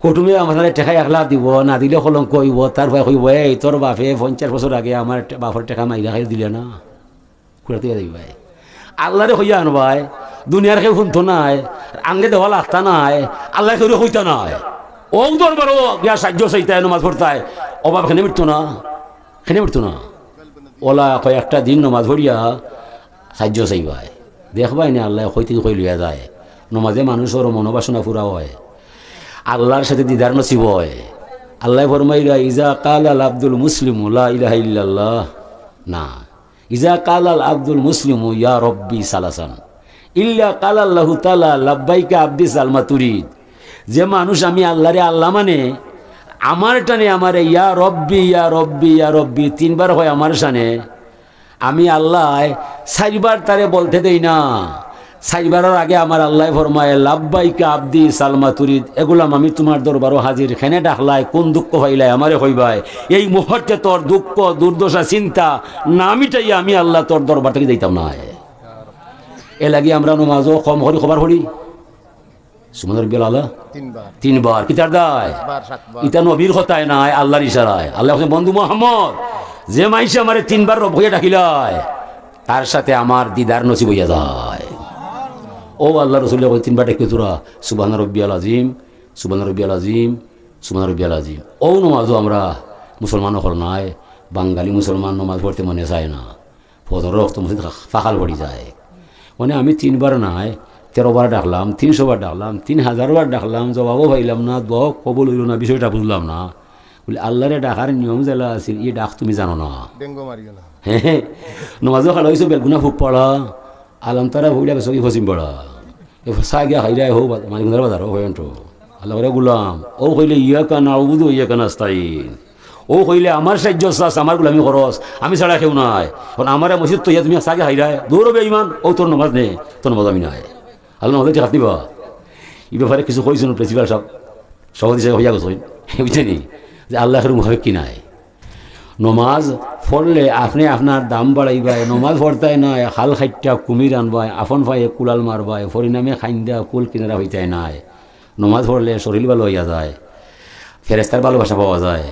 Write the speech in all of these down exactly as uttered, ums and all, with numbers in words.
কুটুমে আমার টেকা এক লাখ দিব, না দিলে কলঙ্ক অইবো, তার ভাই কইবো, "এই তোর বাপে পঞ্চাশ বছর আগে আমার বাপর টেকা মাইরা খাই দিলে না।" কুড়াতে যাইবায়। আল্লারে কইয়া আনবায়, দুনিয়ার কেউ হুনতো নায়, আঙ্গে দেওয়া লাগতা নায়, আল্লায় কেউরে কইতা নায়। অউ দরবারো গিয়া সাহায্য চাইতায়, নমাজ পড়তায়, অভাব খেনে মিটতো না, খেনে মিটতো না। অলা কয়েকটা দিন নমাজ পড়িয়া সাহায্য চাইবায়, দেখবায় নে আল্লায় কই থাকি কই লইয়া যায়। নমাজে মানুষর মনোবাসনা পুরা অয়, আল্লার সাথে দিদার নসিব অয়। আল্লায় ফরমাইরা, "ইজা কালাল আব্দুল মুসলিমু লা ইলাহা ইল্লাল্লাহ।" না, "ইজা কালাল আব্দুল মুসলিমু ইয়া রব্বি সালাসান, ইল্লা কালাল্লাহু তাআলা লাব্বাইকা আব্দি সালমা তুরিদ।" যে মানুষ আমি আল্লারে আল্লা মানে, আমার টানে আমারে ইয়া রব্বি, ইয়া রব্বি, ইয়া রব্বি তিনবার কয় আমার শানে, আমি আল্লায় চাইরবার তারে বলতে দেই না। চাইরবারর আগে আমার আল্লায় ফরমায়, "লাব্বাইকা আব্দি সালমা তুরিদ, এ গোলাম আমি তুমার দরবারো হাজির, খেনে ডাকলায়, কুন দুঃখ পাইলায় আমারে কইবায়, এই মুহূর্তে তোর দুঃখ, দুর্দশা, চিন্তা না মিটাইয়া আমি আল্লা তোর দরবার থাকি যাইতাম নায়।" এরলাগি আমরা নমাজো কম করি কবার পড়ি? সুবহান রব্বিয়াল আলা। তিনবার। তিনবার। কিতার দায়? বার, সাতবার। ইতা নবীর কথায় নায়, আল্লার ইশারায়। আল্লায় কইছইন, "বন্ধু মুহাম্মদ, যে মাইনষে আমারে তিনবার রব কইয়া ডাকিলায়, তার সাথে আমার দিদার নসিব অইয়া যায়।" অউ আল্লার রসুলে কইন, "তিনবার ডাকিও তোরা, সুবহান রব্বিয়াল আজিম, সুবহান রব্বিয়াল আজিম, সুবহান রব্বিয়াল আজিম।" অউ নমাজো আমরা মুসলমান অকল নায়, বাঙালি মুসলমান নমাজ পড়তে মনে চায় না। ফজরর অক্ত মসজিদ ফা-, ফাকাল পড়ি যায়। মানে আমি তিনবার নায়, তেরো বার ডাকলাম, তিনশো বার ডাকলাম, তিন হাজার বার ডাকলাম, জবাবও পাইলাম না, দোয়াও কবুল অইলো না, বিষয়টা বুঝলাম না। বলে, "আল্লারে ডাকার নিয়ম যেলা আছিল, ই ডাক তুমি জানো না।" ডেঙ্গু মারি গেল। হ্যাঁ, হ্যাঁ। নমাজো খাড়া অইছো বেলগুনা ফুক পাড়া, আলাম তারা ভুইলা গেছো কি পশ্চিম পাড়া। এ ফসা গিয়া খাইরা হো বা-, মানিকগঞ্জের বাজার, ও হয়ন তো। আল্লাহ করে গুলাম, ও কইলে, "ইয়াকা নাউবুদু ওয়া ইয়াকা নাস্তাইন।" ও কইলে, "আমার সাহায্য চাস, আমার গুলামি খরচ, আমি ছাড়া কেউ নাই। এখন আমারে মসজিদ তো ইয়া তুমি সাগে হাইরায়, দৌড় বেইমান, ও তোর নমাজ নে, তোর নমাজ আমি নাই।" আল্লাহ নমাজে ঠিক দিবা। এই ব্যাপারে কিছু কইছেন প্রিন্সিপাল সাহেব, সভাপতি সাহেব হইয়া গেছেন, বুঝছেন নি? যে আল্লাহ এর মুখাপেক্ষি নাই। নমাজ পড়লে আপনে আপনার দাম বাড়াইবায়, নমাজ পড়তায় নায়, খাল খাইট্টা কুমির আনবায়, আপন পায়ে কুলাল মারবায়, পরিণামে খাইন্দা কুল কিনারা হইতায় নায়। নমাজ পড়লে শরীর ভালো হইয়া যায়, ফেরেস্তার ভালোবাসা পাওয়া যায়,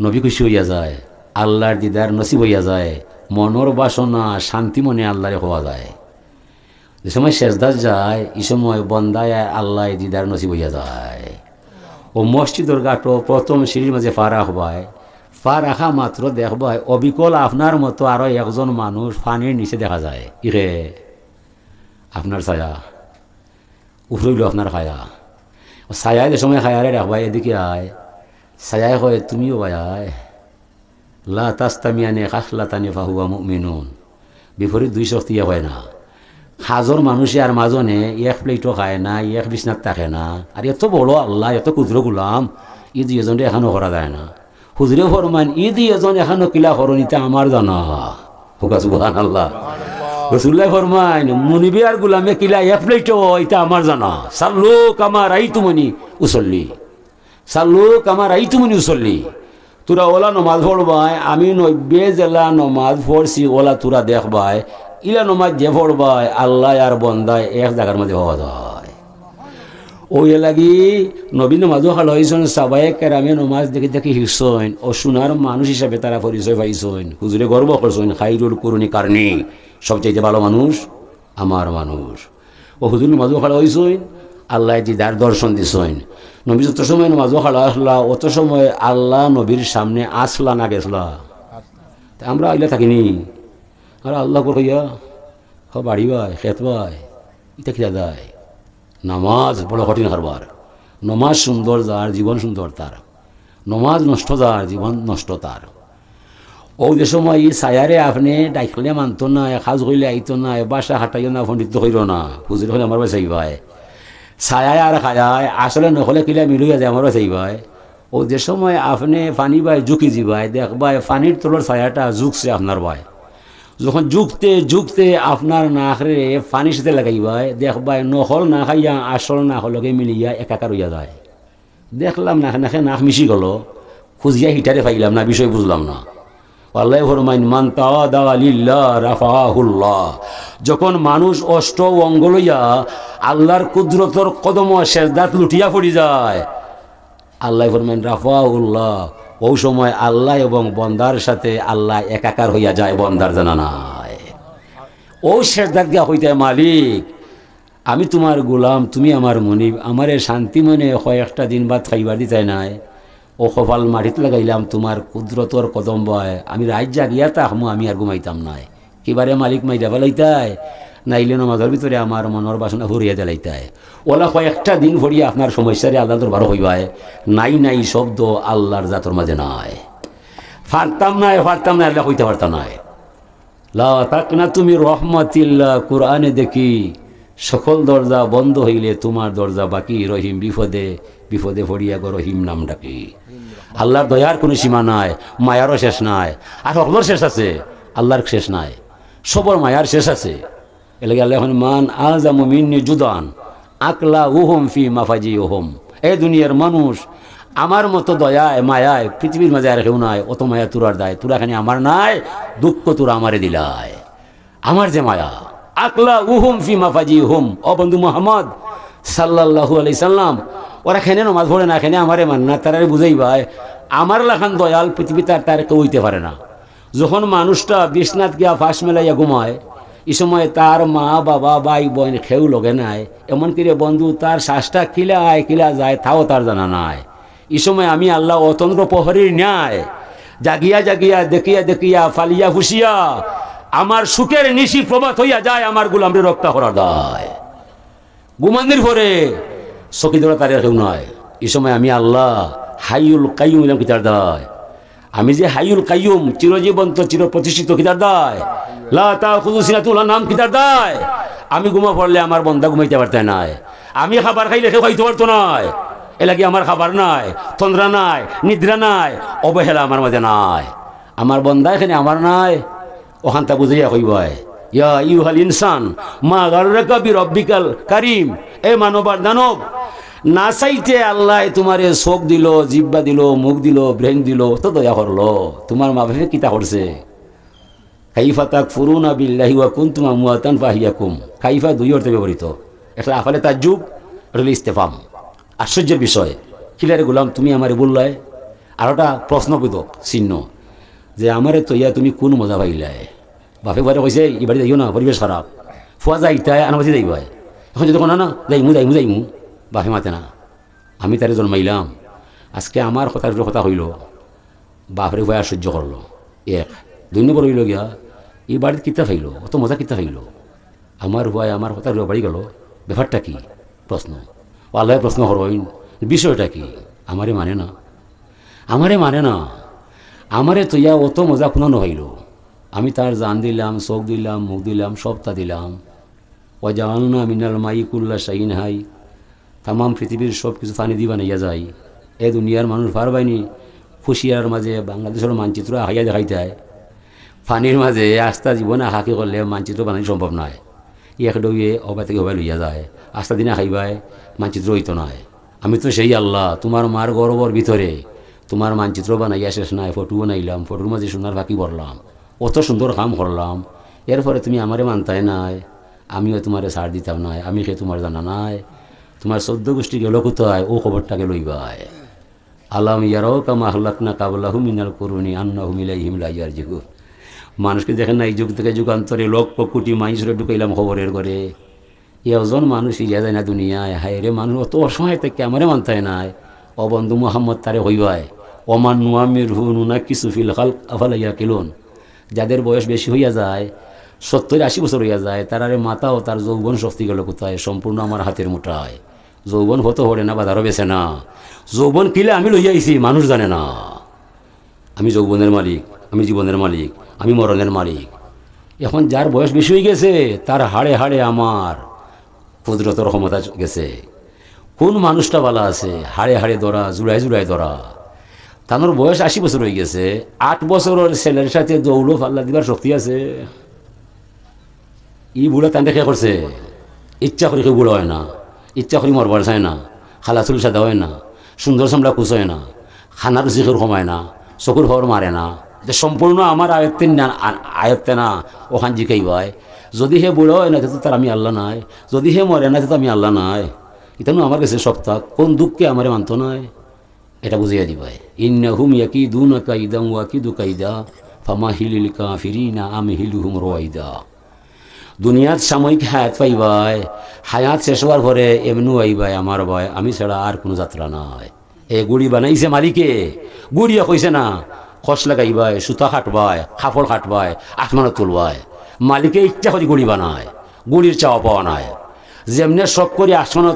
নবী খুশি হইয়া যায়, আল্লাহর দিদার নসিব হইয়া যায়, মনর বাসনা শান্তি মনে আল্লাহরে কওয়া যায়। যে সময় সেজদাত যায়, ই সময় বন্দায় আল্লাহ দিদার নসিব হইয়া যায়। ও মসজিদর ঘাটো প্রথম সিঁড়ির মাঝে পা রাখবায়, পা রাখা মাত্র দেখবায় অবিকল আপনার মতো আরো একজন মানুষ পানির নিচে দেখা যায়। ইরে, আপনার ছায়া, উপরে অইলো আপনার খায়া। ও ছায়ায় যে সময় খায়ারে রাখবায়, এদিকে আয়, ছায়ায় কয়, "তুমিও ভাই আয়।" লা তাস্তামিয়ানে খাসলাতানে ফাহুয়া মুমিনুন। বিপরীত দুই শক্তি ইয়া হয় না। খাজর মানুষে আর মাজনে এক প্লেটও খায় না, এক বিছনাত থাকে না। আর এত বড় আল্লাহ, এত ক্ষুদ্র গুলাম, ই দুইজনরে এখানো করা যায় না। হুজুরে ফরমান, "ই দুইজন এখানো কিলা করইন, ইতা আমার জানা।" হোকা সুবহানাল্লাহ। রসুল্লাহ ফরমান, "মুনিবে আর গুলামে কিলা এক প্লেটও, ইতা আমার জানা। সাল্লু কামা রাইতুমুনি উসল্লি।" সাল্লু কামা রাইতুমুনি উসল্লি। তোরা ওলা নমাজ পড়বায়, আমি নব্বে যেলা নমাজ পড়ছি, ওলা তোরা দেখবায়। ইলা নমাজ যে পড়বায়, আল্লাহ আর বন্দায় এক জাগার মাঝে হওয়া যায়। ওই লাগি নবী নমাজও খাড়া হইছইন, সাহাবায়ে কেরামে নমাজ দেখি দেখি হিকছইন, ও সোনার মানুষ হিসাবে তারা পরিচয় পাইছইন। হুজুরে গর্ব করছইন, "খাইরুল কুরুনি কারনি", সবচাইতে ভালো মানুষ আমার মানুষ। ও হুজুর নমাজও খাড়া হইছইন, আল্লাহ দিদার দর্শন দিছইন। নবী যত সময় নমাজও খাড়া আসলা, অত সময় আল্লাহ নবীর সামনে আসলা না গেছলা? তে আমরা আইলা থাকিনি। আর আল্লাহ কর কইয়া, হ বাড়ি বায়, খেত বায়, ইতা কিতা দায়? নামাজ বড় কঠিন কারবার। নমাজ সুন্দর যার, জীবন সুন্দর তার। নমাজ নষ্ট যার, জীবন নষ্ট তার। ও যে সময় ই ছায়ারে আপনে ডাকলে মানতো না, কাজ কইলে আইতো না, বাসা হাটাইও না, পণ্ডিত কইরো না, হুজুরে কইলে আমার বাসাই ভাই। ছায়ায় আর খায়ায়, আসলে নকলে কিলা মিল অইয়া যায় আমার বাসাই ভাই। ও যে সময় আপনে পানি বায় ঝুঁকি যিবায়, দেখবায় পানির তলর ছায়াটা ঝুঁকছে আপনার বায়। যখন ঝুঁকতে ঝুঁকতে আপনার নাকরে পানির সাথে লাগাইবায়, দেখবায় নকল নাক আইয়া আসল নাকর লগে মিলিয়া একাকার অইয়া যায়। দেখলাম না, নাকে নাক মিশি গেল, খুঁজিয়া হিটারে পাইলাম না, বিষয় বুঝলাম না। আল্লাহ ফরমাইন, "মান তাওয়াদা লিল্লাহ রাফাহুল্লাহ।" যখন মানুষ অষ্ট অঙ্গ লইয়া আল্লাহর কুদরতর কদম সেজদাত লুটিয়া পড়ি যায়, আল্লায় ফরমাইন, "রাফাহুল্লাহ।" অউ সময় আল্লাহ এবং বন্দার সাথে আল্লাহ একাকার অইয়া যায়, বন্দার জানা নাই। অউ সেজদাত গিয়া কইতায়, "মালিক, আমি তুমার গোলাম, তুমি আমার মনিব, আমারে শান্তি মনে কয়েকটা দিন ভাত খাইবার দিতায় নায়। অউ কপাল মাটিত লাগাইলাম তুমার কুদরতর কদম বায়, আমি রাইত জাগিয়া থাকমু, আমি আর ঘুমাইতাম নায়।" কিবারে মালিক মাইরা ফালাইতায়, নাইলে নমাজর ভিতরে আমার মনর বাসনা ফুরাইয়া দিলাইতায়। অউলা কয়েকটা দিন পড়িয়া আপনার সমস্যারে আল্লাহর দরবারো কইবায়, নাই নাই শব্দ আল্লাহর জাতর মাঝে নাই। পারতাম নায়, পারতাম নায়, আল্লায় কইতা পারতা নায়। লা তাকনাতু মির রাহমাতিল্লাহ, কুরআনে দেখি, সকল দরজা বন্ধ অইলে তুমার দরজা বাকি, রহিম বিপদে, বিপদে পড়িয়া গো রহিম নাম ডাকি। আল্লাহর দয়ার কুনু সীমা নাই, মায়ারও শেষ নাই, আর রহমতর শেষ আছে, আল্লাহর শেষ নাই, সবর মায়ার শেষ আছে। এরলাগি আল্লায় কইন, "মান আ'যামু মিন্নি জুদান আকলাউহুম ফি মাফাজিউহুম।" এ দুনিয়ার মানুষ, আমার মতো দয়ায়, মায়ায় পৃথিবীর মাঝে আর কেউ নাই, অত মায়া তুরার দায়, তুরা খানি আমার নায়, দুঃখ তুরা আমারে দিলায়। আমার যে মায়া, আকলাউহুম ফি মাফাজিহুম, ও বন্ধু মুহাম্মদ সাল্লাল্লাহু আলাইহি সাল্লাম, ওরা কেনে নমাজ পড়ে না, কেনে আমারে মানে না, তারারে বুঝাইবায়, আমার লাখান দয়াল পৃথিবীত আর তার কেউ অইতে পারে না। যখন মানুষটা বিছনাত গিয়া ফাশ মেলাইয়া ঘুমায়, ই সময় তার মা, বাবা, ভাই, বইন কেউ লগে নাই, এমনকি রে বন্ধু, তার শ্বাসটা কিলা আয়, কিলা যায়, তাও তার জানা নাই। ই সময় আমি আল্লাহ অতন্দ্র প্রহরীর ন্যায় জাগিয়া জাগিয়া, দেখিয়া দেখিয়া, ফালিয়া ফুসিয়া আমার সুখের নিশি প্রভাত অইয়া যায় আমার গোলামরে রক্ষা করার দায়। ঘুমানির পরে চকিত অইরা তারে কেউ নাই। ই সময় আমি আল্লাহ হাইয়ুল কাইয়ুম অইলাম কিতার দায়? আমি যে হাইয়ুল কাইয়ুম, চিরজীবন্ত, চিরপ্রতিষ্ঠিত, কিতার দায়? লা তাখুযুহু সিনাতুন ওয়ালা নাওম, কিতার দায়? আমি ঘুমা পড়লে আমার বন্দা ঘুমাইতা পারতা নায়, আমি খাবার খাইলে কেউ খাইতা পারতো নায়। এরলাগি আমার খাবার নাই, তন্দ্রা নাই, নিদ্রা নাই, অবহেলা আমার মাঝে নাই। আমার বন্দা এখানে আমার নাই, অখানতা বুঝাইয়া কইবায়, "ইয়া আইয়ুহাল ইনসান, মা গাররাকা বিরাব্বিকাল কারীম।" এ মানব আর দানব, না চাইতে আল্লায় তুমারে চোখ দিলো, জিব্বা দিলো, মুখ দিলো, brain দিলো, অত দয়া করলো। তুমার মা বাপে কিতা করছে? "কাইফা তাকফুরুনা বিল্লাহি ওয়া কুনতুম আমওয়াতান ফাআহইয়াকুম।" কাইফা দুই অর্থে ব্যবহৃত, একটা আফআলে তাজ্জুব, একটা ইস্তেফহাম। আশ্চর্যের বিষয়, কিলারে গোলাম, তুমি আমারে ভুললায়? আর একটা প্রশ্নবোধক চিহ্ন, যে আমারে থইয়া তুমি কুন মজা পাইলায়? বাপে ফুয়ারে কইছে, "ই বাড়ি যাইও না, পরিবেশ খারাপ।" ফুয়া যাইতায়, আর মাতি যাইবায়। এখন যদি কও, "না, না, যাইমু, যাইমু, যাইমু," বাপে মাতে না। আমি তারে জন্মাইলাম, আজকে আমার কথার উপরে কথা কইলো, বাপরে ফুয়ায় আশ্চর্য করলো। এক। দুই নম্বর অইলো গিয়া, ই বাড়িত কিতা পাইলো, অত মজা কিতা পাইলো? আমার ফুয়ায় আমার কথার উপরে বাড়ি গেলো, ব্যাপারটা কি? প্রশ্ন। ও আল্লায় প্রশ্ন করইন, বিষয়টা কি? আমারে মানে না, আমারে মানে না, আমারে থইয়া অত মজা কুনানো পাইলো? আমি তার জান দিলাম, চোখ দিলাম, মুখ দিলাম, সবতা দিলাম। ওয়া জাআলনা মিনাল মাই কুল্লা শাইইন হাই, তামাম পৃথিবীর সব কিছু পানি দি বানাইয়া যায়। এ দুনিয়ার মানুষ পারবায়নি কুশিয়ারার মাঝে বাংলাদেশর মানচিত্র আঁকাইয়া দেখাইতায়। পানির মাঝে আস্তা জীবন আঁকাআঁকি করলে মানচিত্র বানানি সম্ভব নায়। এক ঢেউয়ে অবায় থাকি হবায় লইয়া যায়, আস্তা দিন আঁকাইবায়, মানচিত্র অইতো নায়। আমি তো সেই আল্লাহ, তুমার মার গর্ভর ভিতরে তুমার মানচিত্র বানাইয়া শেষ নাই, ফটো বানাইলাম, ফটোর মাঝে সোনার পাখি ভরলাম, অত সুন্দর কাম করলাম, এরপরে তুমি আমারে মানতায় নায়, আমিও তুমারে ছাড় দিতাম নায়, আমি কে তুমার জানা নাই, তুমার চৌদ্দ গোষ্ঠী গেলো কুথায়, অউ খবরটাকে লইবায়। আলাম ইয়ারাও কামা আহলাকনা কাবলাহুম মিনাল কুরুনি আন্নাহুম ইলাইহিম লা ইয়ারজিউন। মানুষকে দেখেন না, এই যুগ থেকে যুগান্তরে লক্ষ কোটি মানুষরে ঢুকাইলাম খবরের ঘরে, একজন মানুষ ফিরিয়া যায় না দুনিয়ায়। হায় রে, মানুষ অত অসহায় থাকি আমারে মানতায় নায়। ও বন্ধু মুহাম্মদ, তারে কইবায়, "ওমান নুআমিরহু নুনাক্কিসু ফিল খালক আফালা ইয়াকিলুন।" যাদের বয়স বেশি অইয়া যায়, সত্তর আশি বছর অইয়া যায়, তারারে মাতাও, তার যৌবন শক্তি গেলো কুথায়? সম্পূর্ণ আমার হাতের মুঠায়। যৌবন হতো হরে না, বাজারও বেচে না। যৌবন কিলা আমি লইয়া আইছি, মানুষ জানে না। আমি যৌবনের মালিক, আমি জীবনের মালিক, আমি মরণের মালিক। এখন যার বয়স বেশি অইগেছে, তার হাড়ে হাড়ে আমার কুদরতর ক্ষমতা গেছে। কোন মানুষটা বালা আছে, হাড়ে হাড়ে ধরা, জুড়ায় জুড়ায় ধরা? তানোর বয়স আশি বছর অইগেছে, আট বছরর ছেলের সাথে দৌড়ো পাল্লা দিবার শক্তি আছে? ই বুড়া তানরে কে করছে? ইচ্ছা করি কেউ বুড়া অয় না, ইচ্ছা করি মরবার চায় না, খালা চুল সাদা অয় না, সুন্দর চামড়া কুচ অয় না, খানার রুচি কেউর কমায় না, চকুর পাওয়ার মারে না, যে সম্পূর্ণ আমার আয়ত্তে না, আ-, আয়ত্তে না, অখান জিকাইবায়। যদি হে বুড়া অয় না, তে তো তার আমি আল্লাহ নায়, যদি হে মরে না, তে তো আমি আল্লাহ নায়। ইতানু আমার গেছে সবতা, কোন দুঃখে আমারে মানতো নায়? এটা বুঝাইয়া দিবায়। ইন্নাহুম ইয়াকিদুনা কাইদান ওয়া আকিদু কাইদা, ফামাহিলিল কাফিরিনা আমহিলহুম রুয়াইদা। দুনিয়াত সাময়িক হায়াত পাইবায়, হায়াত শেষ হওয়ার পরে এমনু আইবায়, "আমার ভাই, আমি ছাড়া আর কোনো যাত্রা নাই।" এ গুড়ি বানাইছে মালিকে, গুড়িয়ে কইছে না, খস লাগাইবায়, সুতা কাটবায়, কাপড় কাটবায়, আসমানো তুলবায়। মালিকে ইচ্ছা করি গুড়ি বানায়, গুড়ির চাওয়া পাওয়া নাই। যেমনে শখ করি আসমানো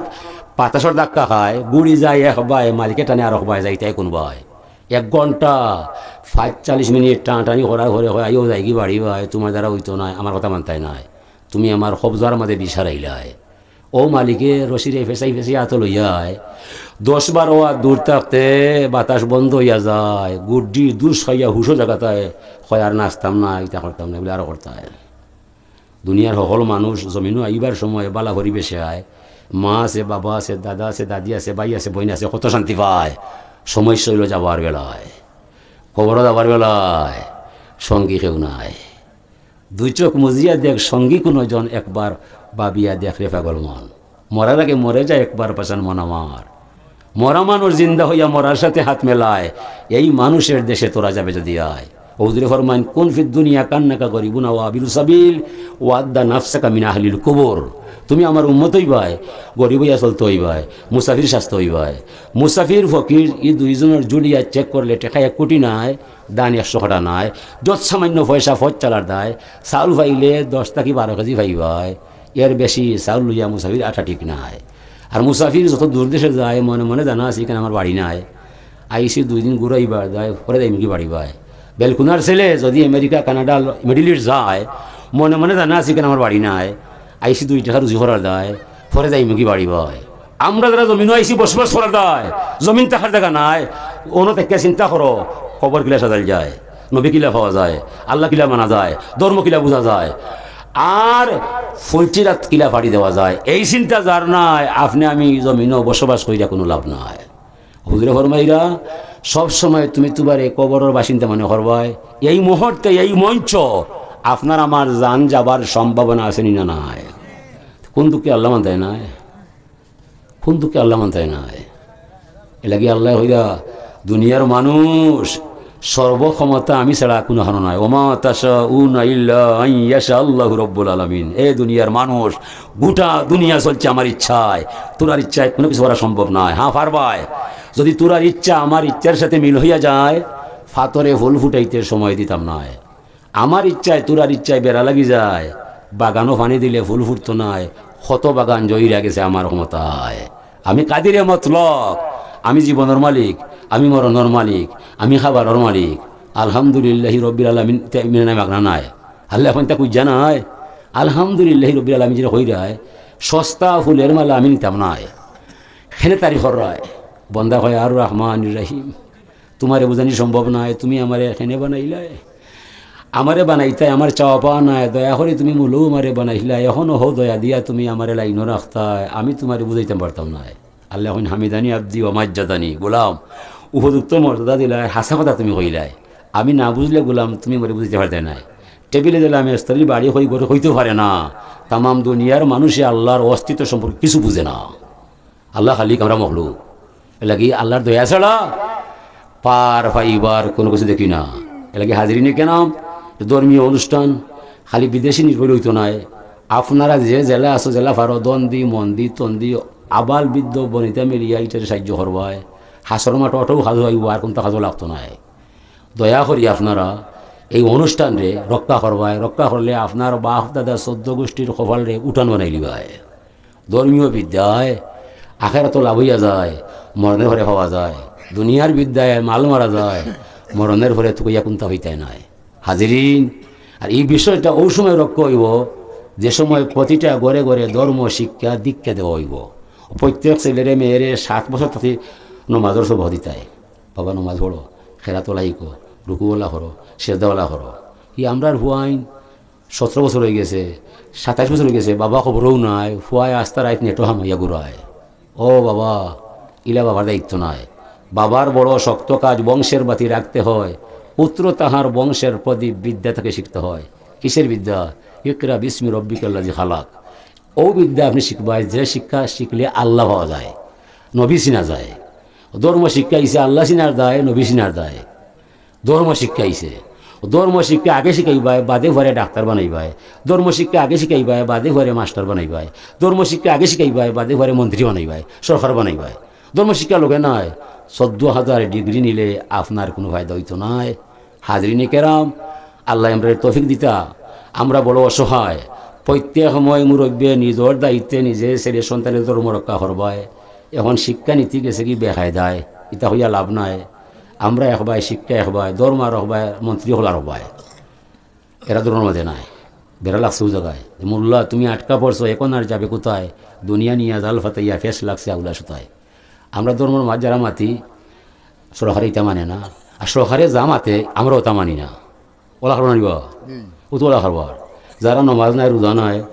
বাতাসর ধাক্কা খায়, গুড়ি যায় এক বায়, মালিকে টানে আরক বায়, যাইতায় কোন বায়। এক ঘন্টা পাঁচচল্লিশ মিনিট টানাটানি করার পরে কয়, "আইও যাইগি বাড়ি বায়, তোমার দ্বারা অইতো নায়, আমার কথা মানতায় নায়, তুমি আমার কবজার মাঝে বিষ হারাইলায়।" ও মালিকে রশিরে ফেসাই ফেসাই আতো লইয়ায়, দশ বারো আর দূর থাকতে বাতাস বন্ধ হইয়া যায়, গুড্ডি দুষ খাইয়া হুশো জাগাতায়, কয়, "আর নাচতাম না, ইতা করতাম না, এগুলো আরো করতায়।" দুনিয়ার হকল মানুষ জমিনো আইবার সময় বালা পরিবেশে আয়, মা আছে, বাবা আছে, দাদা আছে, দাদি আছে, ভাই আছে, বইন আছে, কত শান্তি পায়। সমস্যা হইল যাবার বেলায়, কবরো যাবার বেলায় সঙ্গী কেউ নাই। দুই চোখ মুজিয়া দেখ সঙ্গী কোনো জন, একবার ভাবিয়া দেখ রে পাগল মন। মরার আগে মরে যায় একবার পাষাণ মন আমার। মরা মানুষ জিন্দা হইয়া মরার সাথে হাত মেলায়, এই মানুষের দেশে তোরা যাবে যদি আয়। হুজুরে ফরমাইন, "কুন ফিদ দুনিয়া কান্নাকা গরিবুন আও আবিরু সাবিল, ওয়াদ্দা নাফসাকা মিন আহলিল কুবুর।" তুমি আমার উম্মত হইবায়, গরিব হইয়া চলতে হইবায়, মুসাফির সাজতে হইবায়। মুসাফির ফকির এই দুইজনের জুড়িয়া চেক করলে টেকা এক কোটি নাই, দান একশো কাটা নাই, যত সামান্য পয়সা ফজ চালার দায়, চাউল পাইলে দশ থাকি বারো কেজি পাইবায়, এর বেশি চাউল লইয়া মুসাফির আটা ঠিক নাই। আর মুসাফির যত দূর দেশে যায়, মনে মনে জানা আছে, এখানে আমার বাড়ি নাই, আইসি দুই দিন ঘুরাইবার যায়, পরে যাইমুগি বাড়ি বায়। বেলকুনার ছেলে যদি আমেরিকা, কানাডা, মিডল ইস্ট যায়, মনে মনে জানা আছে, এখানে আমার বাড়ি নাই, আইসি দুই টেকা রুজি করার দায়, পরে যাইমুগি বাড়ি বায়। আমরা যারা জমিনো আইসি বসবাস করার দায়, জমিন থাকার জাগা নাই, অনো থাকিয়া চিন্তা করো, কবর কিলা সাজাইল যায়, নবী কিলা পাওয়া যায়, আল্লাহ কিলা মানা যায়, ধর্ম কিলা বুঝা যায়, আর ফুলচিরাত কিলা ফাড়ি দেওয়া যায়। এই চিন্তা যার নাই, আপনে আমি জমিনো বসবাস করিয়া কোনো লাভ নাই। হুজুরে ফরমাইরা, সব সময় তুমি তুমারে কবরর বাসিন্দা মনে করবায়। এই মুহূর্তে, এই মঞ্চ, আপনার আমার জান যাবার সম্ভাবনা আছে নি না নাই? কোন দুঃখে আল্লাহ মানতায় নাই? কোন দুঃখে আল্লাহ মানতায় নাই? এলাগি আল্লাহ কইরা, দুনিয়ার মানুষ, সর্বক্ষমতা আমি ছাড়া কোনো হানো নাই। ওমা তাশাউনা ইল্লা আন ইয়াশা আল্লাহু রব্বুল আলামিন। এ দুনিয়ার মানুষ, গোটা দুনিয়া চলছে আমার ইচ্ছায়, তোরার ইচ্ছায় কোনো কিছু করা সম্ভব নয়। হ্যাঁ, পারবায়, যদি তোরার ইচ্ছা আমার ইচ্ছার সাথে মিল হইয়া যায়, ফাতরে ফুল ফুটাইতে সময় দিতাম নায়। আমার ইচ্ছায়, তোরার ইচ্ছায় বেড়া লাগি যায়, বাগানো পানি দিলে ফুল ফুটতো নায়, কত বাগান জয়িরা গেছে আমার ক্ষমতায়। আমি কাদিরে মতলক, আমি জীবনের মালিক, আমি মরণর মালিক, আমি খাবারর মালিক। আলহামদুলিল্লাহি রব্বিল আলামিন, তে মিনে নাই মাগনা নাই। আল্লাহ এখন তা কুইজা নাই। আলহামদুলিল্লাহি রব্বিল আলামিন যেটা কইরায়, সস্তা ফুলের মালা আমি নিতাম নায়। খেনে তারি খররায়। বন্দা কয়, "আর রহমান রহিম।" তুমারে বুঝানি সম্ভব নায়, তুমি আমারে কেনে বানাইলায়? আমারে বানাইতায়, আমার চাওয়া পাওয়া নাই, দয়া করি তুমি মূলেউ আমারে বানাইলায়, এখনো হো দয়া দিয়া তুমি আমারে লাইনো রাখতায়, আমি তুমারে বুঝাইতাম পারতাম নায়। আল্লাহ কইন, "হামিদানি আব্দি ওয়া মাজ্জাদানি।" গোলাম, উপযুক্ত মর্যাদা দিলায়, হাছা কথা তুমি কইলায়। আমি না বুঝলে গোলাম, তুমি আমারে বুঝাইতে পারতায় নায়। টেবিলে দিলে আমি স্তরি বাড়ি কই করে কইতে পারে না। তামাম দুনিয়ার মানুষে আল্লাহর অস্তিত্ব সম্পর্কে কিছু বুঝে না। আল্লাহ খালিক, আমরা মখলুক। এলাগি আল্লাহর দয়া ছাড়া পার পাইবার কোনো কিছু দেখি না। এলাগি হাজিরিনে কেরাম, ধর্মীয় অনুষ্ঠান খালি বিদেশি নির্ভর হইতো নায়। আপনারা যে জেলা আছো, জেলা পারো, ধন দি, মন দি, তন দি, আবাল বৃদ্ধ বনিতা মিলিয়া ইটারে সাহায্য করবায়। হাছর মাঠো অটাও কাজো আইবো, আর কোনটা কাজো লাগতো নায়। দয়া করি আপনারা এই অনুষ্ঠানরে রক্ষা করবায়, রক্ষা করলে আপনার বাপ দাদা চোদ্দ গোষ্ঠীর কপালরে উঠান বানাইলিবায়। ধর্মীয় বিদ্যায় আখেরাতো লাভ হইয়া যায়, মরণের পরে পাওয়া যায়। দুনিয়ার বিদ্যায় মাল মারা যায়, মরণের পরে তুকাইয়া কুন্তা হইতায় নায়। হাজিরিন, আর এই বিষয়টা ওই সময় রক্ষা হইব, যে সময় প্রতিটা ঘরে ঘরে ধর্ম শিক্ষা দীক্ষা দেওয়া হইব। প্রত্যেক ছেলেরে মেয়েরে সাত বছর থাকি নমাজর সবক দিতায়, "বাবা, নমাজ পড়ো, খেরাতওয়ালা হিকো, রুকুওয়ালা করো, সেজদাওয়ালা করো।" ই আমরার হুয়াইন সতেরো বছর হয়ে গেছে, সাতাইশ বছর হয়ে গেছে, বাবা খবরও নাই, ফুয়ায় আস্তা রাইত নেটো হামাইয়া ঘুরায়। ও বাবা, ইলা বাবার দায়িত্ব নাই। বাবার বড় শক্ত কাজ বংশের বাতি রাখতে হয়। পুত্র তাহার বংশের প্রদীপ, বিদ্যা তাকে শিখতে হয়। কিসের বিদ্যা? ইকরা বিসমি রব্বিকাল্লাযী খালাক। ও বিদ্যা আপনি শিখবায়, যে শিক্ষা শিখলে আল্লাহ পাওয়া যায়, নবী চিনা যায়। ধর্ম শিক্ষা আইছে আল্লাহ চিনার দায়, নবী চিনার দায়। ধর্ম শিক্ষা আইছে। ধর্ম শিক্ষা আগে শিখাইবায়, বাদে পরে ডাক্তার বানাইবায়। ধর্ম শিক্ষা আগে শিখাইবায়, বাদে পরে মাস্টার বানাইবায়। ধর্ম শিক্ষা আগে শিখাইবায়, বাদে পরে মন্ত্রী বানাইবায়, সরকার বানাইবায়। ধর্ম শিক্ষা লগে নাই। চোদ্দ হাজার ডিগ্রি নিলে আপনার কোনো ফায়দা অইতো নায়। হাজিরিনে কেরাম, আল্লায় আমরারে তৌফিক দিতা। আমরা বড় অসহায়। প্রত্যেক সময় মুরব্বিয়ে নিজর দায়িত্বে নিজে ছেলে সন্তানের ধর্ম রক্ষা করবায়। এখন শিক্ষা নীতি গেছে কি বেকায়দায়, ইতা হইয়া লাভ নাই। আমরা একবায়, শিক্ষা একবায়, ধর্ম আর একবায়, মন্ত্রী অকল আর একবায়। এরা ধর্মর মাঝে নাই। বেড়া লাগছে ও জাগায়। মোল্লা, তুমি আটকা পড়ছো, এখন আর যাবে কোথায়? দুনিয়া নিয়া জাল ফাতাইয়া ফেস লাগছে আউলা সুতায়। আমরা ধর্মর মাঝ যারা মাতি, সরকারে ইতা মানে না। আর সরকারে যা মাতে, আমরাও তা মানি না। ওলা খারবার নিবা? ও তো ওলা খারবার। যারা নমাজ নাই, রোজা নাই,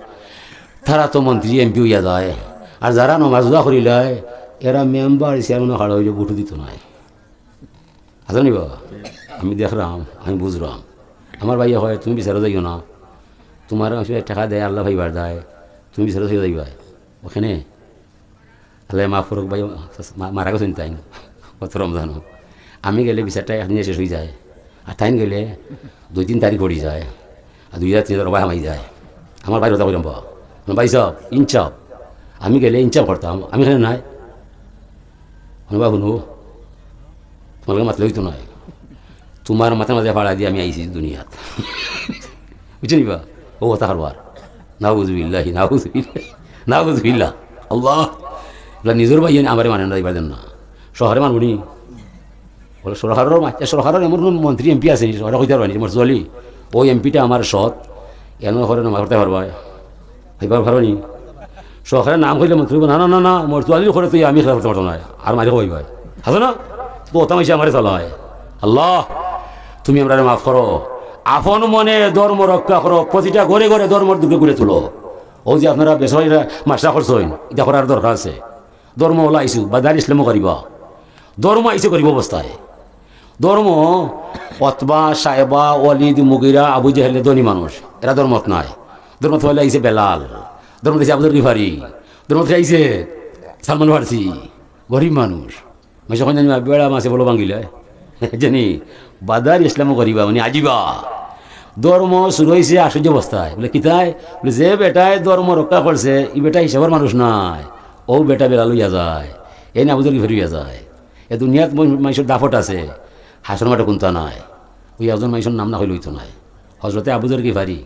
তারা তো মন্ত্রী, এমপি অইয়া যায়। আর যারা নমাজ রোজা করিলায়, এরা মেম্বার, চেয়ারম্যান খাড়া অইলে ভোটও দিত নায়। আছে নি বা? আমি দেখরাম, আমি বুঝরাম। আমার ভাইয়ে কয়, "তুমি বিচারো যাইও না, তোমার আসলে টাকা দেয়, আল্লাহ ভাইবার দেয়, তুমি বিচারো যাইও যাইবায়।" ওখানে আল্লাহ মাফ করুক ভাই, মা-, মারা গেছেন তাইন গত রমজানও। আমি গেলে বিচারটা একদিনে শেষ অইযায়, আর তাইন গেলে দুই তিন তারিখ পড়ি যায়, আর দুই হাজার তিন হাজার রবায় হামাই যায়। আমার ভাই রোজা করিলাম বা, "ভাই সাহেব, ইনসাফ।" আমি গেলে ইনসাফ করতাম, আমি এখানে নাই। মানে বা, হুনো, তোমার লগে মাতলে অইতো নায়। তোমার মাথার মাঝে ফাড়া দিয়া আমি আইছি দুনিয়াত। বুঝছো নি বা? ও কথা কারবার। নাউজুবিল্লাহি, নাউজুবিল্লাহ, নাউজুবিল্লাহ। আল্লাহ, এগুলা নিজর ভাই আমারে মানে না, এবার দেন না। সরকারে মানবো নি? বলে, সরকারর মা-, সরকারর এমন কোনো মন্ত্রী, এমপি আছে নি? সরকারে কইতে পারবা নি, মর্তু আলী, ওই এমপিটা আমার সৎ, এমন করে নমাজ করতে পারবা? এবার ভালো নি? সরকারের নাম কইলে মন্ত্রী বলবো, "না, না, না, না, মর্তু আলীর করে তুই আমি খেলা করতে পারতাম না।" আর মাঝে কই ভাই, হাসো না? তো ওটা মাইসে আমারে চালায়। আল্লাহ, তুমি আমরারে মাফ করো। আপন মনে ধর্ম রক্ষা করো, প্রতিটা ঘরে ঘরে ধর্মর দুঃখে ঘুরে তুলো। ও যে আপনারা বেসরকারি মাসা করছেন, এটা করার দরকার আছে। ধর্ম ওলা আইসু, বাদার ইসলামও করিবা। ধর্ম আইসে গরিব অবস্থায়। ধর্ম, অতবা, সাহেবা, ওয়ালিদ, মুগিরা, আবু জেহেল ধনী মানুষ, এরা ধর্মত নাই। ধর্মত হইলে আইসে বেলাল, ধর্মত আইসে আবুজর গিফারি, ধর্মত আইসে সালমান ফার্সি, গরিব মানুষ। মাসে কইন জানি বেড়া মাছে বলো ভাঙ্গিলে। জানি, বাদার ইসলামও করিবা, মানে আজিবা। ধর্ম শুরু হইছে আশ্চর্য অবস্থায়। বলে, "কিতায়?" বলে, "যে বেটায় ধর্ম রক্ষা করছে, ই বেটা হিসাবর মানুষ নায়। ও বেটা বেলাল হইয়া যায়, এই না বুঝে ফিরিয়া যায়।" এ দুনিয়াত মন-, মানুষের দাপট আছে, হাসন মাঠে কুন্তা নাই। ওই একজন মানুষের নাম না হইলে হইতো নায়। হজরতে আবুজর গিফারি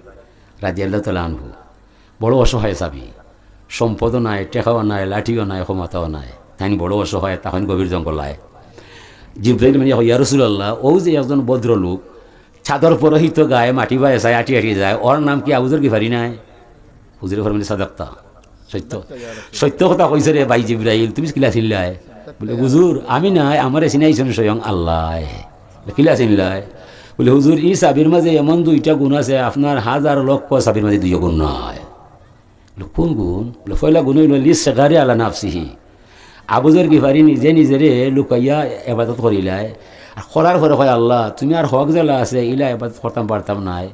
রাদিয়াল্লাহু তাআলা আনহু বড় অসহায় সাবি, সম্পদও নাই, টেকাও নাই, লাঠিও নাই, ক্ষমতাও নাই। তাইন বড় অসহায়, তখন গভীর জঙ্গলায়। জিব্রাইল মানে, "ইয়া রাসূলুল্লাহ, ও যে একজন ভদ্রলোক, চাদর পরহিত গায়ে মাটি বায় চায়, আটি আটি যায়, ওর নাম কি আবুজর গিফারি নায়?" হুজুরে ফরমাইলে, "সাদাক্তা, সত্য, সত্য কথা কইছে রে ভাই জিব্রাইল, তুমি কিলা চিনলায়?" বলে, "হুজুর, আমি নায়, আমারে চিনাইছেন স্বয়ং আল্লাহ।" বলে, "কিলা চিনলায়?" বলে, "হুজুর, ই সাবির মাঝে এমন দুইটা গুণ আছে, আপনার হাজার লক্ষ সাবির মাঝে দুইও গুণ নাই।" বলে, "কোন গুণ?" বলে, "পয়লা গুণ হইল লিসগারি আলা নাফসিহি।" আবুজর গিফারি নিজে নিজেরে লুকাইয়া এবাদত করিলায়। আর করার পরে কয়, "আল্লাহ, তুমি আর হক জেলা আছে, ইলা এবাদত করতাম পারতাম নায়।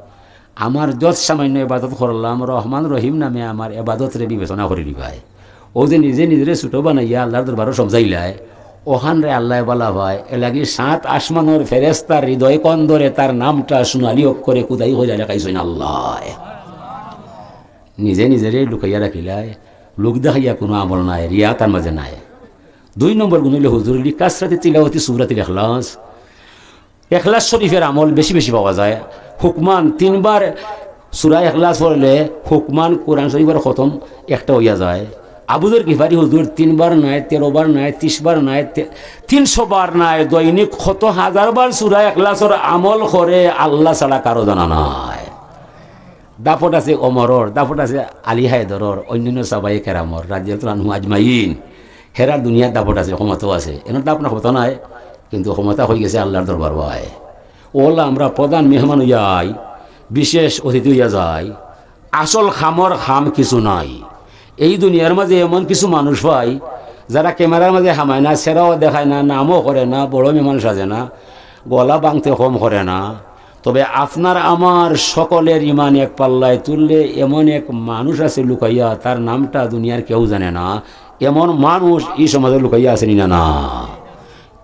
আমার যত সামান্য এবাদত করলাম, রহমান রহিম নামে আমার এবাদতরে বিবেচনা করি দিবায়।" ও যে নিজে নিজেরে ছোট বানাইয়া আল্লাহর দরবারও সমঝাইলায়, ওখানরে আল্লাহ বালা পায়। এ লাগি সাত আসমানর ফেরেস্তার হৃদয় কন্দরে তার নামটা সোনালী অক্ষরে খুদাই করিয়া লেখাইছইন আল্লাহ। নিজে নিজেরে লুকাইয়া রাখিলায়, লোক দেখাইয়া কোনো আমল নাই, রিয়া তার মাঝে নাই। দুই নম্বর গুণ হইলে হুজুর, "লিকাসরাতি তিলাওয়াতি সূরাতিল ইখলাস।" ইখলাস শরীফের আমল বেশি বেশি পাওয়া যায়। হুকমান তিনবার সূরা ইখলাস পড়লে হুকমান কোরআন শরীফের খতম একটা হইয়া যায়। আবুজর গিফারি হুজুর তিনবার নাই, তেরো বার নাই, ত্রিশ বার নাই, তে-, তিনশো বার নাই, দৈনিক কত হাজার বার সূরা ইখলাসর আমল করে আল্লাহ ছাড়া কারো জানা নাই। দাপট আছে ওমরর, দাপট আছে আলী হায়দরর, অন্যান্য সাহাবায়ে কেরামর, রাদিয়াল্লাহু আনহু আজমাইন। হেরার দুনিয়ার দাপট আছে, ক্ষমতাও আছে। এনার দাপট না ক্ষমতা নাই, কিন্তু ক্ষমতা হয়ে গেছে আল্লাহর দরবার ভাই। ওলা আমরা প্রধান মেহমান হইয়া আই, বিশেষ অতিথি হইয়া যাই, আসল খামর খাম কিছু নাই। এই দুনিয়ার মাঝে এমন কিছু মানুষ পাই, যারা ক্যামেরার মাঝে হামায় না, চেহারাও দেখায় না, নামও করে না, বড় মেয়ে মানুষ আছে না, গলা ভাঙতে কম করে না। তবে আপনার আমার সকলের ইমান এক পাল্লায় তুললে এমন এক মানুষ আছে লুকাইয়া, তার নামটা দুনিয়ার কেউ জানে না। এমন মানুষ এই সমাজে লুকাইয়া আছে নি না? না।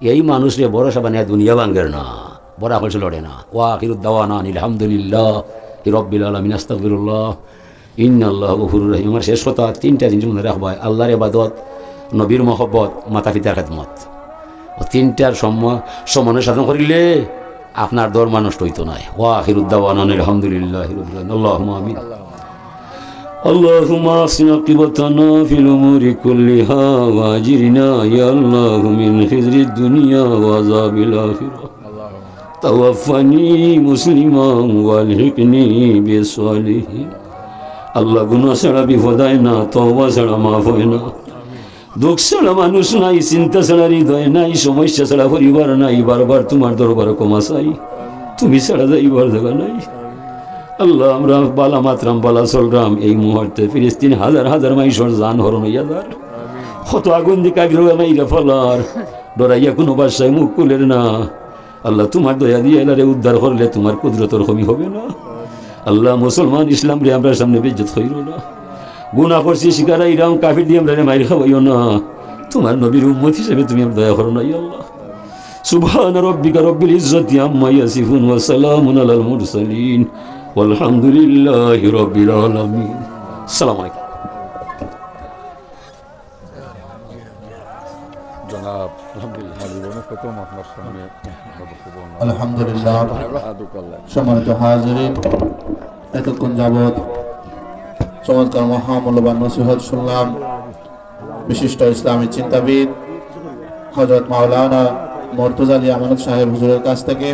এই মানুষরে ভরসা বানাইয়া দুনিয়া ভাঙ্গের না, বড় হলছে লড়ে না। ওয়া আখিরুদ দাওয়ানা আনিল হামদুলিল্লাহি রাব্বিল আলামিন। আস্তাগফিরুল্লাহ। ইন্নাল্লাহ গফুরুর রহিম। আমার শেষ কথা, তিনটা জিনিস মনে রাখবা: আল্লাহর ইবাদত, নবীর মহব্বত, মাতা পিতার খেদমত। ও তিনটার সম-, সমন্বয় সাধন করিলে আপনার ধর্ম নষ্ট হইতো নায়। ওয়া আখিরুদ দাওয়ানা আনিল হামদুলিল্লাহি রাব্বিল আলামিন। আল্লাহুম্মা আমিন। اللهم أحسن عاقبتنا في الأمور كلها وأجرنا يا الله من خزي الدنيا وعذاب الآخرة। توفني مسلما وألحقني بالصالحين। আল্লাহ, গুনাহ ছাড়া বিপদ হয় না, তওবা ছাড়া মাফ হয় না। দুঃখ ছাড়া মানুষ নাই, চিন্তা ছাড়া হৃদয় নাই, সমস্যা ছাড়া পরিবার নাই। বারবার তোমার দরবারে ক্ষমা চাই, তুমি ছাড়া যাইবার জায়গা নাই। আল্লাহ, আমরা বালা মাতরাম, বালা চলরাম, এই মুহূর্তে ফিলিস্তিন হাজার হাজার মানুষর জান হরণ হইয়া যার। কত আগুন দি কাফির অকলে মাইরা ফালার, ডরাইয়া কোনো বাদশায় মুখ খুলের না। আল্লাহ, তোমার দয়া দিয়া এলারে উদ্ধার করলে তোমার কুদরতর কমি হবে না। আল্লাহ, মুসলমান ইসলামরে আমরার সামনে বেইজ্জত করিও না। গুনাহ করছি, শিকার অইরাম, কাফির দি আমরারে মাইর খাওয়াইও না। তোমার নবীর উম্মত হিসেবে তুমি আমরারে দয়া করো না, ইয়া আল্লাহ। سبحان ربك رب العزة عما يصفون وسلام على المرسلين والحمد لله رب العالمين। السلام عليكم। জনাব আলহামদুলিল্লাহ, জীবনে প্রথম আপনার সামনে আলহামদুলিল্লাহ। সম্মানিত হাজিরিন, এতক্ষণ যাবত চমৎকার মহামূল্যবান নসিহত শুনলাম বিশিষ্ট ইসলামী চিন্তাবিদ হযরত মাওলানা মুর্তজা আলী আমানত সাহেব হুজুরের কাছ থেকে।